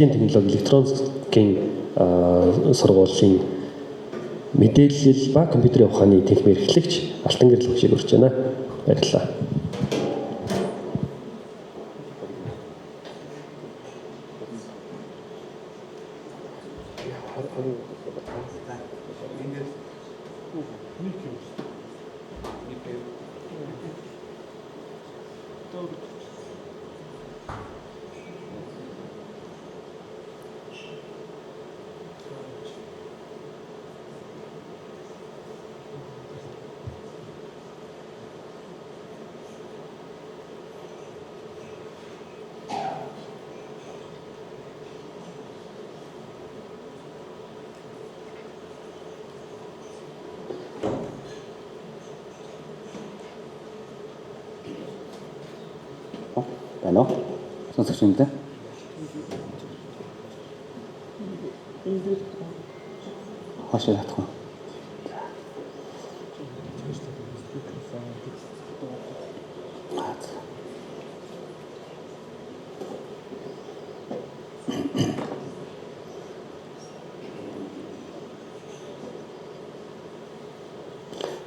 Технологи электроникийн сургуулийн мэдээлэл ба компьютерийн ухааны техник эрхлэгч Алтангэрэл багшийг урьж байна. Баярлалаа. Байна уу? Сонсогч юм дээ. Хоошоо татах уу?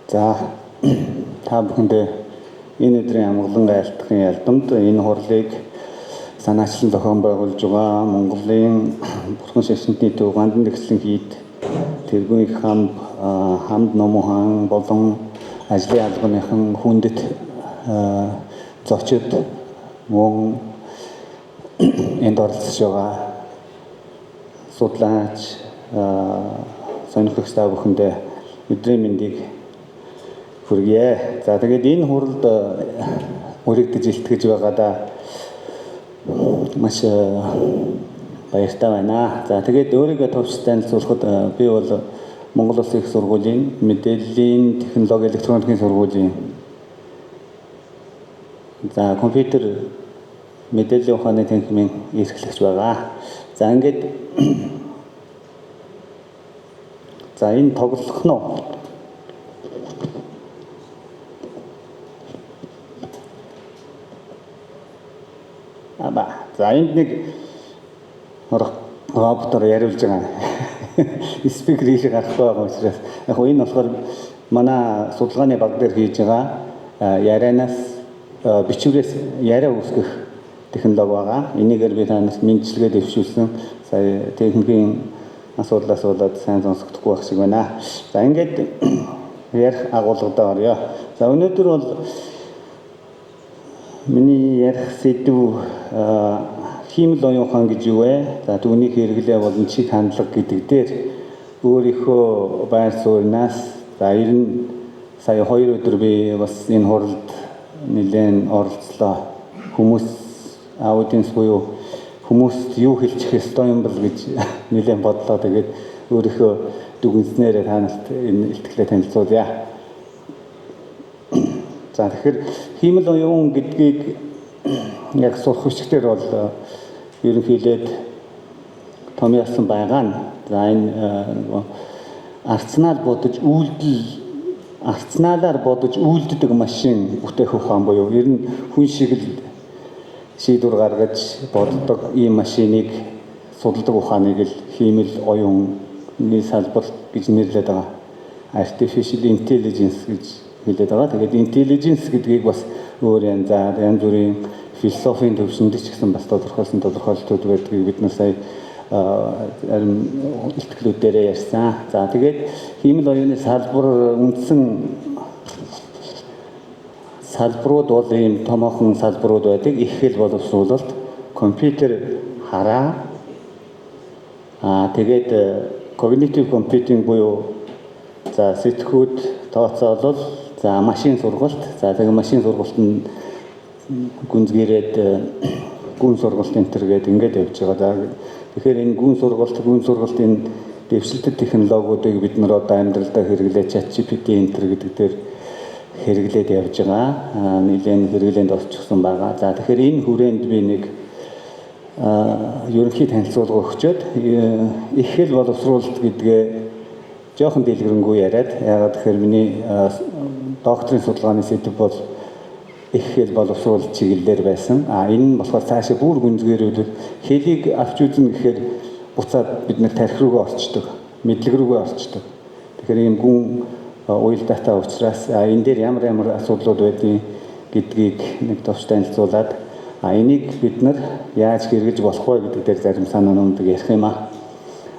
За, та бүхэндээ энэ өдрийн амгалан айлтгахын ялдамд энэ хурлыг санаачлан зохион байгуулж байгаа Монголын Бурхан шашинтны төв Гандан дэхслэн хийд тэргүүн их хамб хамд номхон болон ажлын албаныхан хүндэт зочид мөн энд оролцож байгаа судлаач сонирхогч та бүхэндээ өдрийн мэндийг хүргье. За, тэгээд энэ хуралд үргэлж илтгэж байгаадаа маш баяртай байна. За, тэгээд өөрийгөө товч танилцуулахад би бол Монгол Улсын их сургуулийн мэдээллийн технологи электроникийн сургуулийн за компьютер мэдээллийн ухааны танхимын эрхлэгч байгаа. За, ингээд за энэ тоглох нь аба. За, энд нэг роботоор яриулж байгаа. Спикер ийшээ гарахгүй байгаа учраас яг хөө энэ болохоор манай судалгааны баг дээр хийж байгаа ярианаас бичвэрээс яриа үүсгэх технологи байгаа. Энийгээр би танаас мэдчилгээ дэвшүүлсэн. Сая техникийн асуудлаас болоод сайн сонсогдохгүй байх шиг байна. За, ингээд ярих агуулгадаа оръё. За, өнөөдөр бол миний ярих сэдэв хиймэл оюун ухаан гэж юу вэ? За, түүний хэрэглээ болон чиг хандлага гэдэг дээр өөрийнхөө байр сууринаас за ер нь сая 2 өдөр би бас энэ хуралд нэлээд оролцлоо. Хүмүүс аудиенс буюу хүмүүст юу хэлчих ёстой юм бол гэж нэлээд бодлоо. Тэгээд өөрийнхөө дүгнснээрээ та нарт энэ илтгэлээ танилцуулъя. За, тэгэхээр хиймэл оюун гэдгийг яг сурах хүчээр бол ерөнхийлээд томьёолсон байгаа нь. За, энэ арцнаар бодож үйлдэл арцнаалаар бодож үйлддэг машин бүтээх ухаан буюу ер нь хүн шиг л шийдвэр гаргаж боддог ийм машиныг судалдаг ухааныг л хиймэл оюуны салбар гэж нэрлэдэг байгаа. Artificial intelligence гэж хэлээд байгаа. Тэгээд intelligence гэдгийг бас өөр янз бүрийн философийн төвшөнд ч гэсэн бас тодорхойлсон тодорхойлолтууд байдгийг бид нар сая зарим илтгэлүүд дээрээ ярьсан. За, тэгээд хиймэл оюуны салбар үндсэн салбарууд бол ийм томоохон салбарууд байдаг. Их хэл боловсруулалт, компьютер хараа, тэгээд cognitive computing буюу за сэтгхүүд, тооцоолол, за машин сургалт. За, тэгээд машин сургалт нь гүнзгийрээд гүн сургалт энэ төр гээд ингээд явж байгаа. За, тэгэхээр энэ гүн сургалт, гүн сургалтын дэвшилтэт технологиудыг бид нар одоо амьдралдаа хэрэглээ ChatGPT энэ төр гэдэг дээр хэрэглээд явж байгаа. Нэлээд хэрэглээнд орчихсон байгаа. За, тэгэхээр энэ хүрээнд би нэг ерөнхий танилцуулга өгчөөд их хэл боловсруулалт гэдгээ жоохон дэлгэрэнгүй яриад, яагаад тэгэхээр миний докторийн судалгааны сэдэв бол Их хэл боловсруул чиглэлээр байсан. А энэ нь болохоор цаашаа бүр гүнзгийрүүлбэл хэлийг авч үзнэ гэхээр буцаад бид нэр тархи рүүгээ орчдөг, мэдлэг рүүгээ орчдөг. Тэгэхээр ийм гүн уялдаатай учраас энэ дээр ямар ямар асуудлууд байдгийг гэдгийг нэг товч танилцуулаад, энийг бид нар яаж хэрэгжиж болох вэ гэдэг дээр зарим санаануудыг ярих юм аа.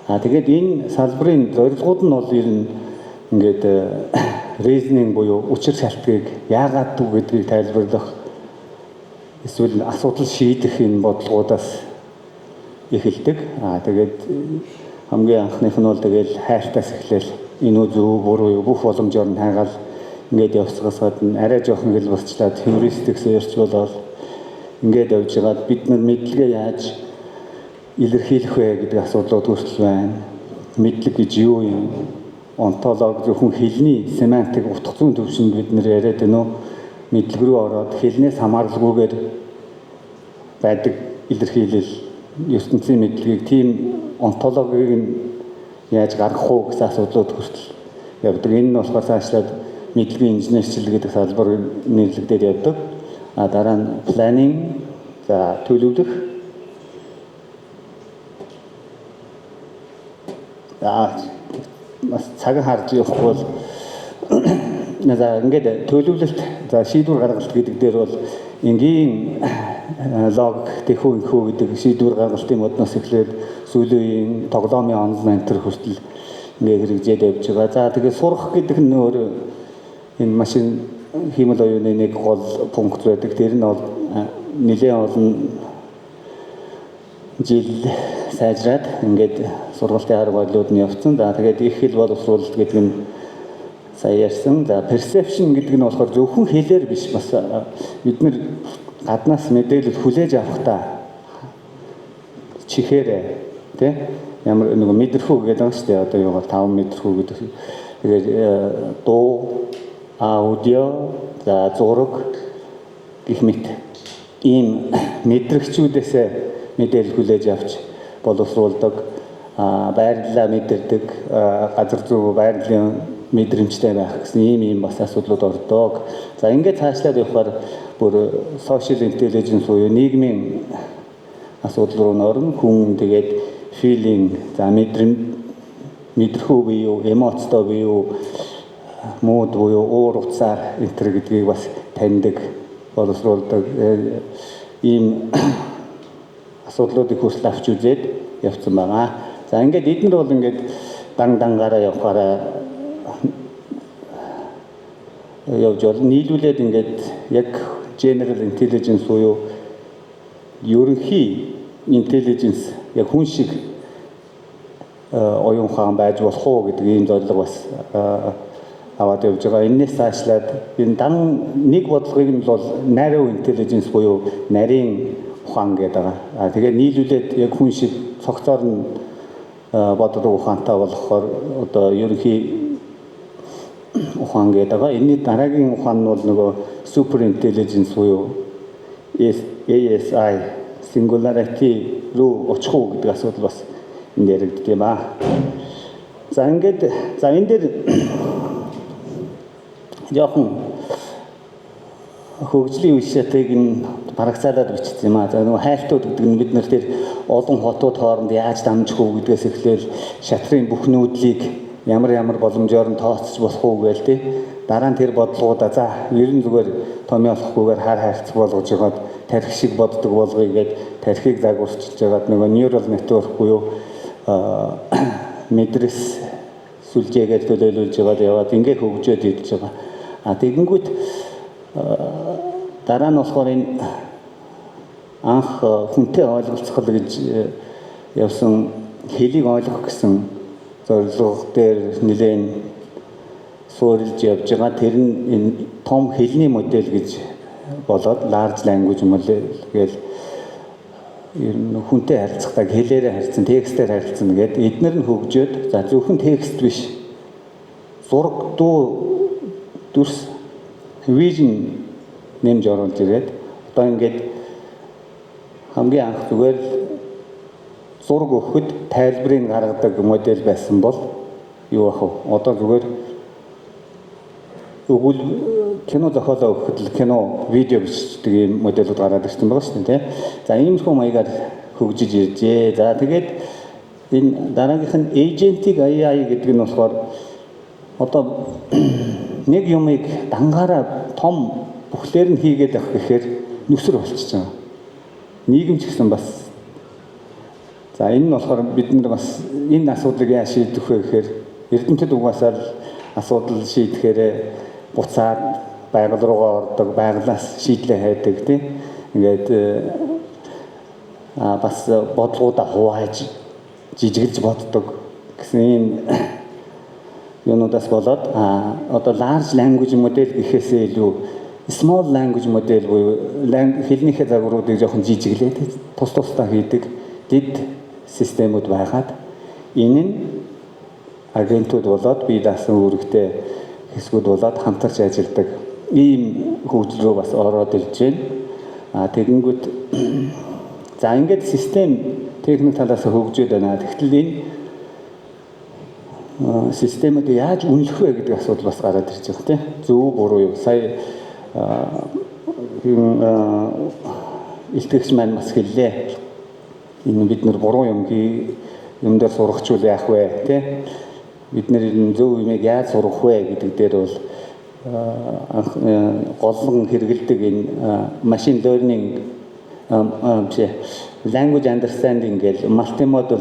Тэгээд энэ салбарын зорилгууд нь бол ер нь ингээд reasoning буюу учир шалтгаыг яагаад үг гэдгийг тайлбарлах, эсвэл асуудал шийдэх энэ бодлогоудаас эхэлдэг. Тэгээд хамгийн анхных нь бол тэгэл хайртаас эхлээл энэ үү, зөв, буруу юу, бүх боломжоор нь хайгаал ингээд явсгаас гадна арай жоохон хэлбэрчлээд heuristic search болоод ингээд явж байгаад бид нар мэдлэгээ яаж илэрхийлэх вэ гэдэг асуудлууд хүртэл байна. Мэдлэг гэж юу юм? Онтологи, зөвхөн хэлний семантик, утга зүйн төвшөнд бид нэр яриад байна уу? Мэдлэг рүү ороод хэлнээс хамааралгүйгээр байдаг илэрхийлэл, ертөнцийн мэдлэгийг, тийм онтологиг нь яаж гаргах уу гэсэн асуудлууд хүртэл явдаг. Энэ нь болохоор цаашлаад мэдлэгийн инженерчил гэдэг салбар нэрлэгдээд явдаг. А дараа нь planning, за төлөвлөх. За, бас цаг харж явахгүй бол, за, ингээд төлөвлөлт, за, шийдвэр гаргалт гэдэг дээр бол энгийн лог, тэхүү, энхүү гэдэг шийдвэр гаргалтын модноос эхлээд сүүлийн үеийн тоглоомын онлайн энэ төр хүртэл ингээд хэрэгжээд явж байгаа. За, тэгээд сурах гэдэг нь өөр энэ машин хиймэл оюуны нэг гол пункт байдаг. Тэр нь бол нэлээд олон жил сайжраад ингээд сургалтын арга барилууд нь явцсан. За, тэгээд их хэл боловсруулалт гэдэг нь сая ярьсан. За, perception гэдэг нь болохоор зөвхөн хэлээр биш, бас бид нэр гаднаас мэдээлэл хүлээж авахдаа чихээрээ, тий, ямар нэг мэдрэхүү гэдэг байгаа шүү дээ. Одоо юугаар 5 мэдрэхүү гэдэг. Тэгээд дуу, аудио, за, зураг гэх мэт ийм мэдрэгчүүдээс мэдээлэл хүлээж авч боловсруулдаг, байрлалаа мэдэрдэг, газар зүй байрлалын мэдрэмжтэй байх гэсэн ийм ийм бас асуудлууд ордог. За, ингээд цаашлаад явахаар бүр social intelligence буюу нийгмийн асуудал руу норно. Хүн тэгээд feeling, за, мэдрэхүй буюу эмоцтой буюу mood буюу уур утсаар энэ төр гэдгийг бас таньдаг, боловсруулдаг ийм асуудлуудыг хүртэл авч үзээд явцсан байгаа. За, ингээд эднэр бол ингээд дан дангаараа явахаараа явж бол нийлүүлээд ингээд яг general intelligence буюу ерөнхий intelligence, яг хүн шиг оюун ухаан байж болох уу гэдэг ийм зорилго бас аваад явж байгаа. Энээс цаашлаад энэ дан нэг бодлогыг нь бол narrow intelligence буюу нарийн ухаан гэдэг байгаа. А тэгээ нийлүүлээд яг хүн шиг цогцоор нь боддог ухаантай болохоор одоо ерөнхий ухаан гэдэг байгаа. Энэний дараагийн ухаан нь бол нөгөө super intelligence буюу ASI, singularity руу очих уу гэдэг асуудал бас энд яригддаг юм аа. За, ингээд, за, энэ дээр жоохон хөгжлийн үе шатыг нь барагцаалаад бичсэн юм аа. За, нөгөө хайлтууд гэдэг нь бид нэр тэр олон хотууд хооронд яаж дамжих уу гэдгээс эхлээл шатрын бүх нүүдлийг ямар ямар боломжоор нь тооцож болох уу гээл тий. Дараа нь тэр бодлогоудаа, за, ер нь зүгээр томьёолохгүйгээр хар хайрцаг болгож жагаад тархи шиг боддог болгоё гээд тархийг загварчилж жагаад нөгөө neural network буюу мэдрэс сүлжээгээр төлөөлүүлж жагаад яваад ингээ хөгжөөд ирж байгаа. А тэгэнгүүт дараа нь болохоор энэ анх хүнтэй ойлголцох гэж явсан хэлийг ойлгох гэсэн зорилго дээр нэлээд суурилж явж байгаа. Тэр нь энэ том хэлний модель гэж болоод large language model гээл ер нь хүнтэй харилцахдаа хэлээрээ харилцсан, текстээр харилцсан гэдэг эднэр нь хөгжөөд, за, зөвхөн текст биш, зураг, дуу, дүрс, vision нэмж оруулж ирээд одоо ингээд хамгийн анх зүгээр л зураг өгөхөд тайлбарыг гаргадаг модель байсан бол юу ах вэ? Одоо зүгээр өгвөл Кино зохиолоо өгөхөд л кино, видео бичдэг ийм модельүүд гараад ирсэн байгаа шүү дээ, тий. За, иймэрхүү маягаар хөгжиж иржээ. За, тэгээд энэ дараагийнх нь agentic AI гэдэг нь болохоор одоо нэг юмыг дангаараа том бүхлээр нь хийгээд явах гэхээр нүсэр болчихж байгаа. Нийгэм ч гэсэн бас. За, энэ нь болохоор бид нар бас энэ асуудлыг яаж шийдэх вэ гэхээр эрдэмтэд угаасаа л асуудал шийдэхээр буцаад байгаль руугаа ордог, байгалаас шийдлээ хайдаг, тийм. Ингээд бас бодлогоудаа хувааж, жижигэлж боддог гэсэн ийм юунуудаас болоод одоо large language model гэхээсээ илүү small language model буюу хэлнийхээ загваруудыг жоохон жижиглээд тус тусдаа хийдэг дэд системүүд байгаад, энэ нь агентууд болоод бие даасан үүрэгтэй хэсгүүд болоод хамтарч ажилладаг ийм хөгжил рүү бас ороод ирж байна. А тэгэнгүүт, за, ингээд систем техник талаас хөгжөөд байна. Тэгтэл энэ системүүд яаж үнэлэх вэ гэдэг асуудал бас гараад ирж байгаа, тийм. Зөв буруу юу? Сая илтгэгч маань бас хэллээ. Энэ бид нар буруу юм хий юм дээр сургачвал яах вэ, тийм? Бид нар энэ зөв юмыг яаж сургах вэ гэдэг дээр бол анх голлон хэрэгэлдэг энэ machine learning биш, language understanding гэл multimodal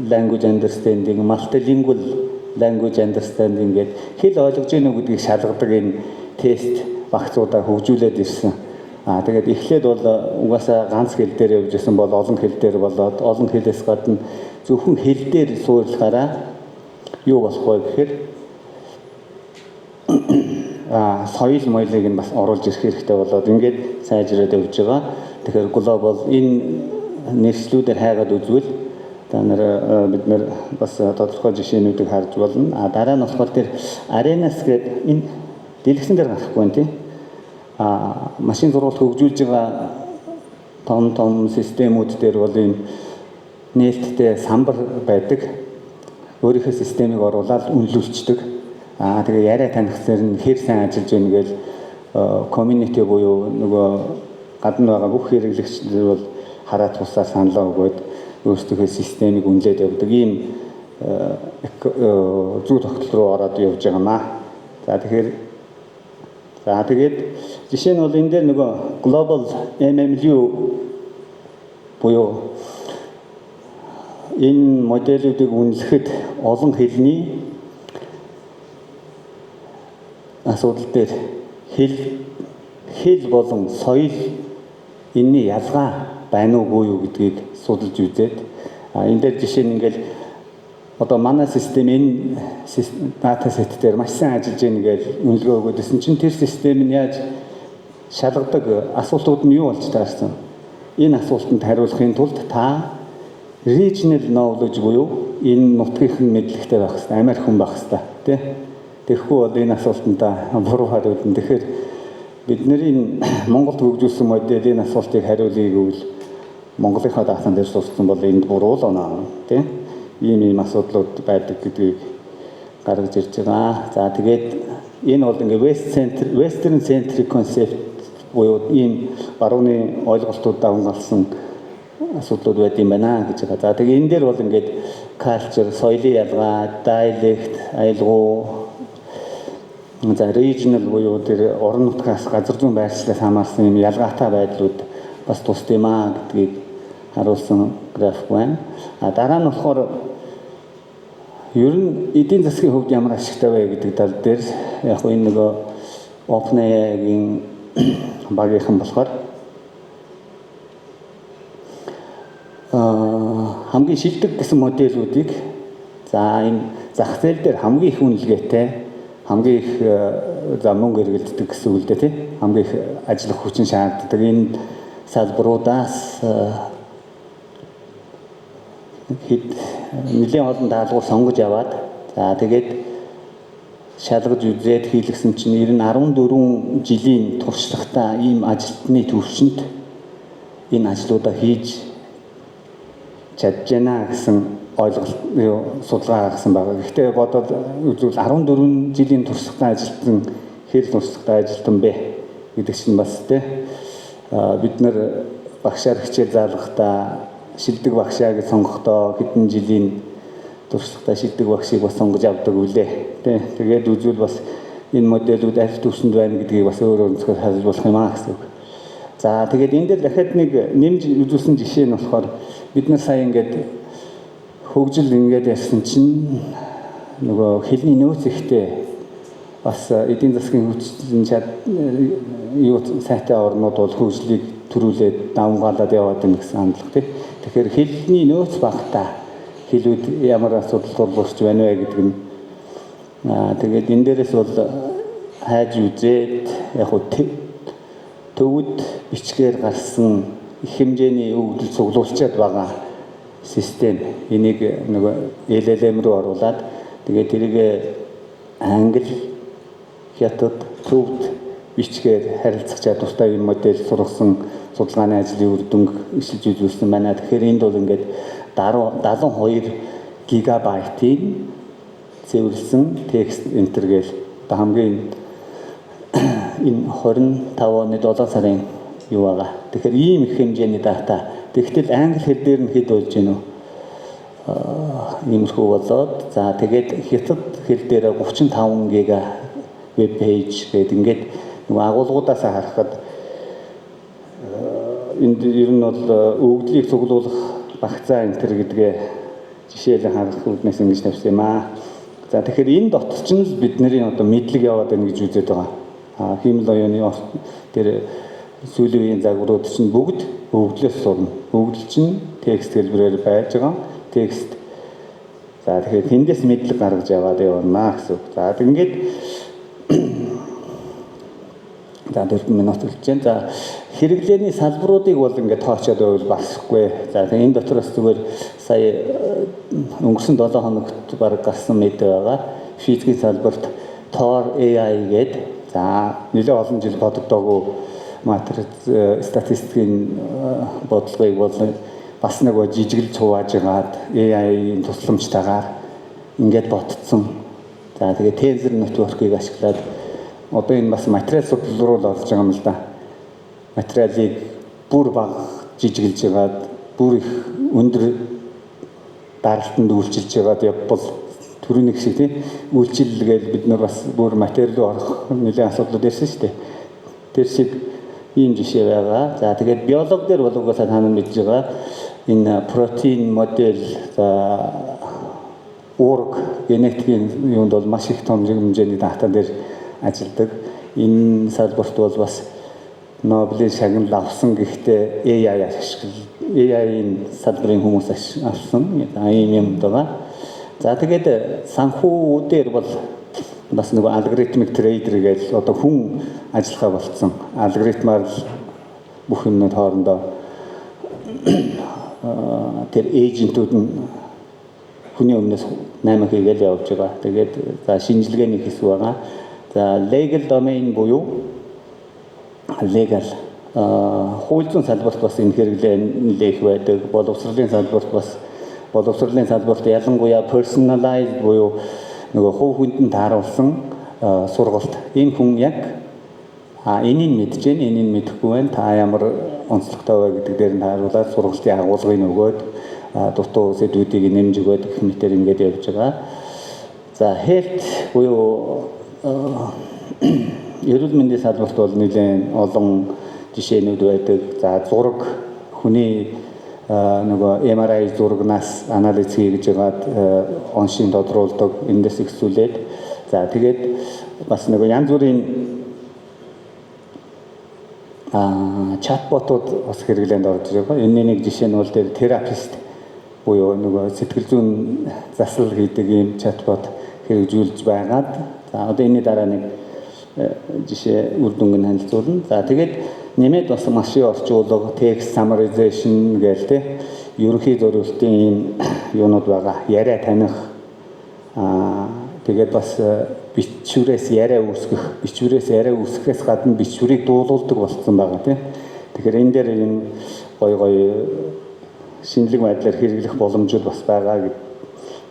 language understanding, multilingual language understanding гэдэг хэл ойлгож гэнэ үү гэдгийг шалгадаг энэ тест багцуудаа хөгжүүлээд ирсэн. Аа, тэгээд эхлээд бол угаасаа ганц хэл дээр явж исэн бол олон хэл дээр болоод, олон хэлээс гадна зөвхөн хэл дээр суурлахаараа юу болох вэ гэхээр соёл моёлыг нь бас оруулж ирэх хэрэгтэй болоод ингээд сайжраад явж байгаа. Тэгэхээр global энэ нэршлүүдээр хайгаад үзвэл та нар, бид нар бас тодорхой жишээнүүдийг харж болно. А дараа нь болохоор тэр Arenas гэдэг энэ дэлгэцэн дээр гарахгүй байна, тий. А машин сургалт хөгжүүлж байгаа том том системүүд дээр бол ийм нээлттэй самбар байдаг. Өөрийнхөө системийг оруулаад үнэлүүлчихдэг. Аа, тэгээ яриа танихсаар нь хэр сайн ажиллаж байна гээл community буюу нөгөө гадна байгаа бүх хэрэглэгчдэр бол хараад тусаа саналаа өгөөд өөрсдийнхөө системийг үнэлээд явдаг ийм зүй тогтол руу ороод явж байгаа маа. За, тэгэхээр, за, тэгээд жишээ нь бол энэ дээр нөгөө global MMLU буюу энэ модельүүдийг үнэлэхэд олон хэлний асуудал дээр хэл болон соёл энэний ялгаа байна уугүй юу гэдгийг судалж үзээд, энэ дээр жишээ нь ингээл одоо манай систем энэ data set дээр маш сайн ажиллаж байна гэж үнэлгээ өгөөдсөн чинь тэр систем нь яаж шалгадаг асуултууд нь юу болж таарсан. Энэ асуултанд хариулахын тулд та regional knowledge буюу энэ нутгийн мэдлэгтэй байх хэрэгтэй, Америк хүн байх хэрэгтэй, тий. Тэгэхгүй бол энэ асуултанд буруу хариулна. Тэгэхээр бидний Монголд хөгжүүлсэн модель энэ асуултыг хариулъя гэвэл Монголынхаа data н дээр сурсан бол энд буруу л оноо, тий. Ийм ийм асуудлууд байдаг гэдгийг гаргаж ирж байгаа. За, тэгээд энэ бол ингээ West center Western centric concept буюу ийм барууны ойлголтуудаа хунгалсан асуудлууд байд юм байна гэж байгаа. За, тэгээ энэ дээр бол ингээд culture, соёлын ялгаа, dialect, аялгуу, за, regional буюу тэр орон нутгаас, газар зүйн байршлаас хамаарсан юм ялгаатай байдлууд бас тусд юм аа гэдгийг харуулсан график байна. А дараа нь болохоор ер нь эдийн засгийн хувьд ямар ашигтай вэ гэдэг тал дээр яг энэ нөгөө OpenAI-гийн багийнхан болохоор хамгийн шилдэг гэсэн модельүүдийг, за, энэ зах зээл дээр хамгийн их үнэлгээтэй, хамгийн их, за, мөнгө эргэлддэг гэсэн үг л дээ, тий, хамгийн их ажиллах хүчин шаарддаг энэ салбаруудаас хэд нэлээн олон даалгавар сонгож аваад, за, тэгээд шалгаж үзээд хийлгэсэн чинь ер нь 14 жилийн туршлагатай ийм ажилтны төвшөнд энэ ажлуудаа хийж чадж байна гэсэн ойлголт, судалгаа гаргасан байгаа. Гэхдээ бодоод үзвэл 14 жилийн туршлагатай ажилтан хэл туршлагатай ажилтан бэ гэдэг чинь бас те бид нар багшаар хичээл заалгахдаа шилдэг багшаа гэж сонгохдоо хэдэн жилийн туршлагатай шилдэг багшийг бас сонгож авдаг үлээ. Тэ, тэгээд үзвэл бас энэ модельүүд аль түвшинд байна гэдгийг бас өөр өнцгөр харж болох юм аа гэсэн үг. За, тэгээд энэ дээр дахиад нэг нэмж үзүүлсэн жишээ нь болохоор бид нар сая ингээд хөгжил ингээд ярьсан чинь нөгөө хэлний нөөц ихтэй, бас эдийн засгийн хүчин чад юу сайтай орнууд бол хөгжлийг төрүүлээд давамгайлаад яваад байна гэсэн хандлага, тий. Тэгэхээр хэлний нөөц багатай хэлүүд ямар асуудал тулгарч байна вэ гэдэг нь тэгээд энэ дээрээс бол хайж үзээд яг хуу төвд бичгээр гарсан их хэмжээний өгөгдөл цуглуулчаад байгаа систем, энийг нөгөө LLM руу оруулаад, тэгээд тэрийг англи, хятад, төвд бичгээр харилцах чадвартай юм модель сургасан судалгааны ажлын үр дүнг ишилж үзүүлсэн байна. Тэгэхээр энд бол ингээд 72 гигабайтын цэвэрлсэн текст энтер гээл одоо хамгийн энэ 25 оны 7 сарын юу байгаа. Тэгэхээр ийм их хэмжээний дата. Тэгтэл англи хэл дээр нь хэд болж гинөө? Иймэрхүү болоод, за, тэгээд хятад хэл дээр 35 гига веб page гэдэг, ингээд нөгөө агуулгуудаас харахад энд ер нь бол өгөгдлийг цуглуулах багцаа энэ төр гэдгээ жишээлэн харах үүднээс ингэж тавьсан юм аа. За, тэгэхээр энэ дотор чинь л бидний одоо мэдлэг яваад байна гэж үзээд байгаа. А хиймэл оюуны тэр сүүлийн үеийн загварууд чинь бүгд өгөгдлөөс сурна. Өгөгдөл чинь текст хэлбэрээр байж байгаа. Текст. За, тэгэхээр тэндээс мэдлэг гаргаж яваад явна гэсэн үг. За, ингээд за, 4 минут үлдэж байна. За, хэрэглээний салбаруудыг бол ингээд тоочоод байвал басахгүй. За, тэгээ энэ дотроос зүгээр сая өнгөрсөн 7 хоногт баг гарсан мэдээ байгаа. Физикийн салбарт Thor AI гээд, за, нэлээд олон жил бодогдоогүй матриц статистикийн бодлогыг бол бас нөгөө жижиглж хувааж агаад AI-ийн тусламжтайгаар ингээд ботцсон. За, тэгээ tensor network-ыг ашиглаад одоо энэ бас материал судлал руу л орж байгаа юм л да. Материалыг бүр бага жижиглж агаад, бүр их өндөр даралтанд үйлчилж байгаад явбал, түрүүний шиг тийм үйлчилэл гээл бид нар бас бүр материал руу орох нэлээд асуудлууд ярьсан шүү дээ. Тэр шиг ийм жишээ байгаа. За, тэгээд биологи дээр бол угаасаа та нар мэдж байгаа энэ протеин модель, за, уурга генетикийн юунд бол маш их том хэмжээний дата дээр ажилладаг. Энэ салбарт бол бас Нобелийн шагнал авсан, гэхдээ AI ашигла AI-ийн салбарын хүмүүс авсан ийм юм байгаа. За, тэгээд санхүү дээр бол бас нөгөө algorithmic trader гэж одоо хүн ажиллахаа болцсон. Алгоритмаар л бүх юмнууд хоорондоо тэр agent үүд нь хүний өмнөөс 8 хийгээл явж байгаа. Тэгээд за, шинжилгээний хэсэг байгаа. За, legal domain буюу legal хууль зүйн салбарт бас энэ хэрэглээ нэлээх байдаг. Боловсролын салбарт бас, боловсролын салбарт ялангуяа personalized буюу нөгөө хувь хүнд нь тааруулсан сургалт. Энэ хүн яг энийг мэдэж гэн, энийг мэдэхгүй байна. Та ямар онцлогтой вэ гэдэг дээр нь тааруулаад сургалтын агуулгыг өгөөд, дутуу сэдвүүдийг нэмж өгөөд гэх мэтэр ингээд явж байгаа. За, health буюу эрүүл мэндийн салбарт бол нэлээд олон жишээнүүд байдаг. За, зураг, хүний нөгөө MRI зурагнаас анализ хийж байгаад оншийн тодруулдаг, эндээс ихсүүлээд, за, тэгээд бас нөгөө янз бүрийн чатботууд бас хэрэглээнд орж байгаа. Энэний нэг жишээ нь бол тэр therapist буюу нөгөө сэтгэл зүйн засал хийдэг ийм чатбот хэрэгжүүлж байгаад, за, одоо энэний дараа нэг жишээ үр дүнг нь танилцуулна. За, тэгээд нэмээд бас машин орчуулга, text summarization гээл те ерөнхий зориултын ийм юунууд байгаа. Яриа таних, тэгээд бас бичвэрээс яриа үүсгэх, бичвэрээс яриа үүсгэхээс гадна бичвэрийг дуулуулдаг болцсон байгаа, тийм. Тэгэхээр энэ дээр ийм гоё гоё шинэлэг байдлаар хэрэглэх боломжууд бас байгаа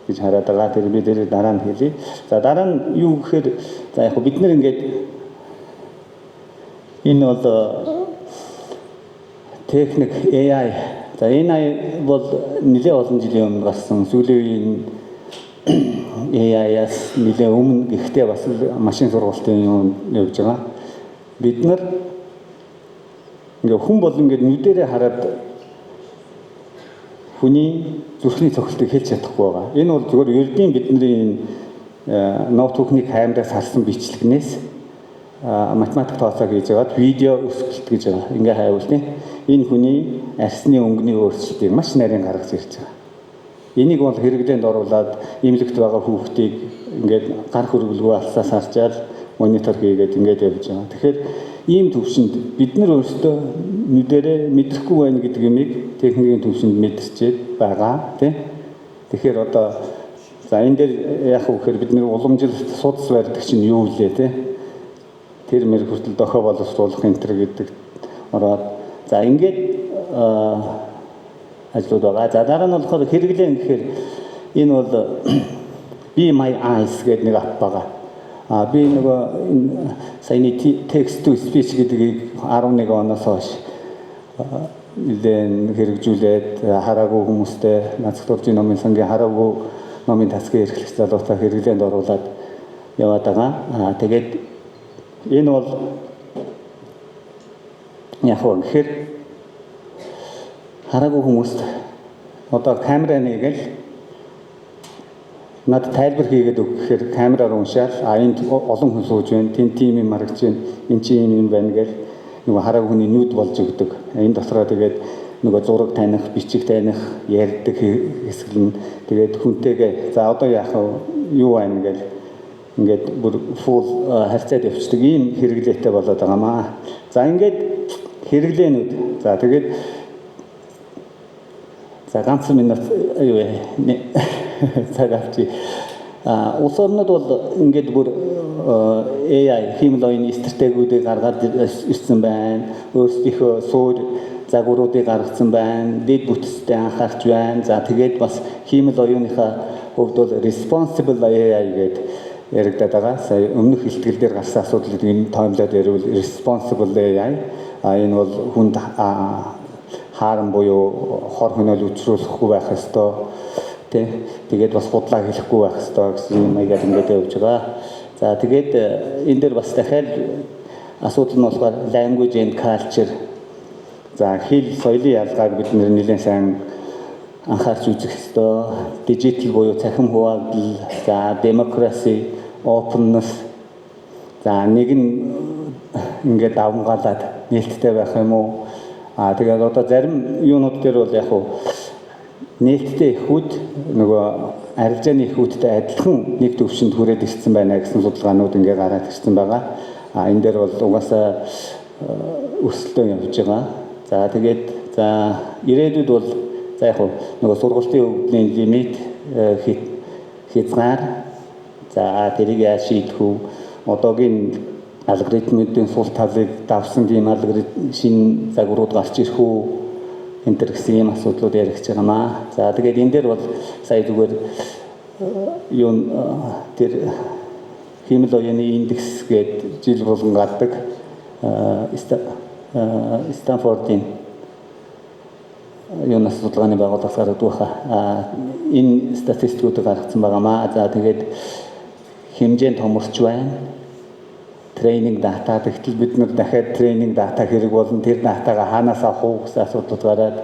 гэж хараад байгаа. Тэр би тэр дараа нь хэлье. За, дараа нь юу гэхээр, за, яг бид нар ингээд Энэ бол техник AI. За, энэ бол нэлээд олон жилийн өмнө гарсан, сүүлийн үеийн AI-аас нэлээд өмнө, гэхдээ бас машин сургалтын юм явж байгаа. Бид нар ингээ хүн бол ингээд нүдэрээ хараад хүний зүрхний цохилтыг хэлж чадахгүй байгаа. Энэ бол зөвхөн ердийн бидний энэ ноутбукны камераас харсан бичлэгнээс математик тооцоо хийж байгаад видео өсгөлт гэж байгаа. Ингээ хайвал, тийм, энэ хүний арьсны өнгөний өөрчлөлтийг маш нарийн гаргаж ирж байгаа. Энийг бол хэрэглээнд оруулаад эмнэлэгт байгаа хүүхдийг ингээд гар хөрвөлгүй алсаас харчаал монитор хийгээд ингээд явж байгаа. Тэгэхээр ийм төвшөнд бид нар өөрсдөө нүдэрээ мэдрэхгүй байна гэдэг юмыг техникийн төвшөнд мэдэрчээд байгаа, тийм. Тэгэхээр одоо за энэ дээр яах вэ гэхээр бид нар уламжлалт судас барьдаг чинь юу вүлээ, тийм. Тэр мэр хүртэл дохио боловсруулах энэ төр гэдэг ороод за ингээд ажлууд байгаа. За, дараа нь болохоор хэрэглээ гэхээр энэ бол Be My Eyes гэдэг нэг app байгаа. А би нөгөө энэ саяны text to speech гэдгийг 11 оноос хойш нэлээд хэрэгжүүлээд хараагүй хүмүүстэй Наацх номын сангийн хараагүй номын тасгийн эрхлэгч залуутай хэрэглээнд оруулаад яваад байгаа. Аа, тэгээд энэ бол яг вэ гэхээр хараагүй хүмүүст одоо камера нэгээл над тайлбар хийгээд өг гэхээр камераар уншаал, а энд олон хүн сууж байна. Тэн тийм юм харагдаж байна. Энд чи юм юм байна гэл нөгөө хараагүй хүний нүд болж өгдөг. Энэ дотроо тэгээд нөгөө зураг таних, бичиг таних, ярьдаг хэсэг нь тэгээд хүнтэйгээ за одоо яах вэ? Юу байна гэл ингээд бүр full харьцаад явчихдаг ийм хэрэглээтэй болоод байгаамаа. За, ингээд хэрэглээнүүд. За, тэгээд за ганц минут юу вэ? Цаг авчи. А улс орнууд бол ингээд бүр AI хиймэл оюуны стратегиудыг гаргаад ирсэн байна. Өөрсдийнхөө суурь загваруудыг гаргацсан байна. Дэд бүтцтэй анхаарч байна. За, тэгээд бас хиймэл оюуныхаа хувьд бол responsible AI гэдэг яригдаад байгаа. Сая өмнөх илтгэл дээр гарсан асуудлыг энэ тоомлоод ярил responsible AI. А энэ бол хүнд harm буюу хор хөнөөл учруулахгүй байх ёстой, тий. Тэгээд бас худлаа хэлэхгүй байх ёстой гэсэн юм маягаар ингээд явж байгаа. За, тэгээд энэ дээр бас дахиад асуудал нь болохоор language and culture. За, хэл соёлын ялгааг бид нэлээд сайн анхаарч үзэх ёстой. Digital буюу цахим хуваагдал, за democracy, openness. За, нэг нь ингээд давамгаалаад нээлттэй байх юм уу? А тэгээд одоо зарим юунууд дээр бол яг уу нээлттэй эхүүд нөгөө арилжааны эхүүдтэй адилхан нэг төвшөнд хүрээд ирсэн байна гэсэн судалгаанууд ингээ гараад ирсэн байгаа. А энэ дээр бол угаасаа өрсөлдөөн явж байгаа. За, тэгээд за ирээдүйд бол за яг нөгөө сургалтын өгөгдлийн лимит, хязгаар, за тэрийг яаж шийдэх вэ? Одоогийн алгоритмуудын сул талыг давсан тийм алгоритм шинэ загварууд гарч ирэх үү? Энэ төр гэсэн ийм асуудлууд яригдж байгаамаа. За, тэгээд энэ дээр бол сая зүгээр юу тэр хиймэл оюуны индекс гээд жил болгон гардаг Станфордын юунаас судалгааны байгууллагаас гаргадаг баха. А энэ статистикуудыг гаргацсан байгаамаа. За, тэгээд хэмжээнд томорч байна. Training data, тэгтэл бид нар дахиад training data хэрэг болно. Тэр data гаа хаанаас авах уу гэсэн асуудлууд гараад,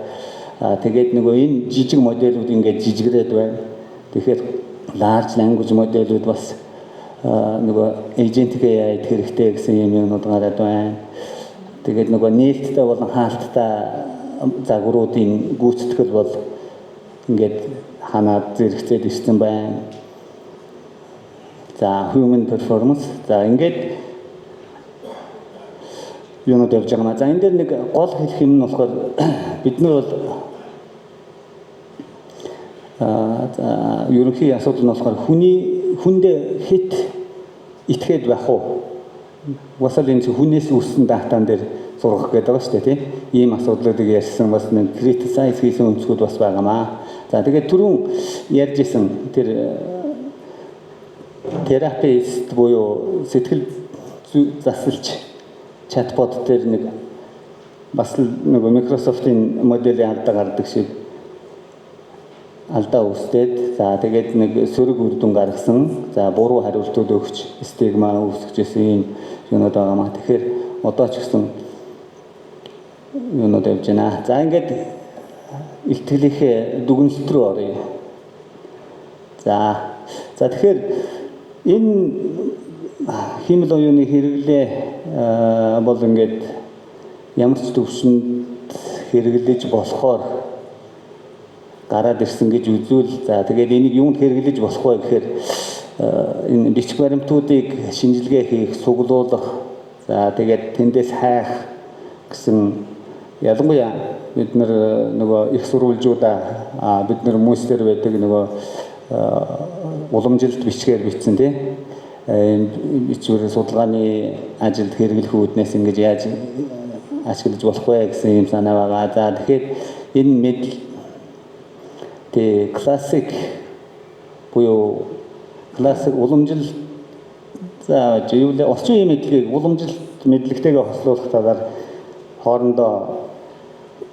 тэгээд нөгөө энэ жижиг модельүүд ингээд жижигрээд байна. Тэгэхээр large language модельүүд бас нөгөө agentic AI хэрэгтэй гэсэн юм юмнууд гараад байна. Тэгээд нөгөө нээлттэй болон хаалттай загваруудын гүйцэтгэл бол ингээд ханаад зэрэгцээд ирсэн байна. За, human performance. За, ингээд юунууд явж байгаа маа. За, энэ дээр нэг гол хэлэх юм нь болохоор бид нар бол за ерөнхий асуудал нь болохоор хүний хүндээ хэт итгээд байх уу? Угаасаа л энэ хүнээс үүссэн data н дээр сургах гэдэг байгаа шүү дээ, тийм. Ийм асуудлуудыг ярьсан, бас нэг criticize хийсэн өнцгүүд бас байгаамаа. За, тэгээд түрүүн ярьж исэн тэр therapist буюу сэтгэл засалч Чатбот дээр нэг бас л нөгөө Microsoft-ын моделийн алдаа гардаг шиг алдаа үүсдээд, за тэгээд нэг сөрөг үр дүн гаргасан, за буруу хариултууд өгч стигма үүсгэж исэн юм юунууд байгаа маа. Тэгэхээр одоо ч гэсэн юунууд явж байна. За, ингээд илтгэлийнхээ дүгнэлт рүү оръё. За, тэгэхээр энэ хиймэл оюуны хэрэглээ бол ингээд ямар ч төвшөнд хэрэглэж болохоор гараад ирсэн гэж үзвэл, за тэгээд энийг юунд хэрэглэж болох вэ гэхээр энэ бичих баримтуудыг шинжилгээ хийх, суглуулах, за тэгээд тэндээс хайх гэсэн. Ялангуяа бид нар нөгөө их сурвалжуудаа, бид нар хүмүүсээр байдаг нөгөө уламжилт бичгээр бичсэн, тийм бичвэр судалгааны ажилд хэрэглэх үүднээс ингэж яаж ашиглаж болох вэ гэсэн юм санаа байгаа. За, тэгэхээр энэ мэдл тэг классик буюу классик уламжил, за юу лээ, орчин үеийн мэдлэгийг уламжилт мэдлэгтэйгээ хослуулах талаар хоорондоо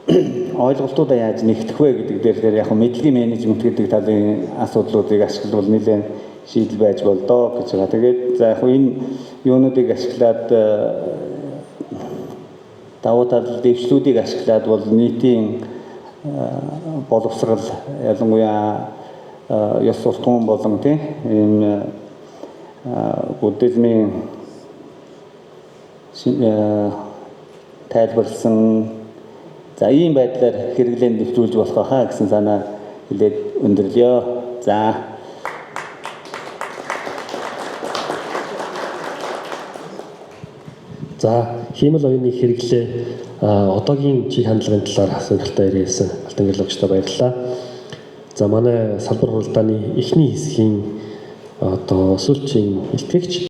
ойлголтуудаа яаж нэгтгэх вэ гэдэг дээр яг мэдлэгийн менежмент гэдэг талын асуудлуудыг ашиглавал нэлээд шийдэл байж болдоо гэж байгаа. Тэгээд за яг энэ юунуудыг ашиглаад, давуу тал дэвшлүүдийг ашиглаад бол нийтийн боловсрал, ялангуяа ёс суртахуун болон тийм ийм буддизмын тайлбарласан, за ийм байдлаар хэрэглээнд нэвтрүүлж болох хаа гэсэн санаа хэлээд өндөрлөё. За. За, хиймэл оюуны хэрэглээ одоогийн чиг хандлагын талаар сонирхолтой яриасан Алтан гэрэл баярлалаа. За, манай салбар хуралдааны эхний хэсгийн одоо сүүлчийн илтгэгч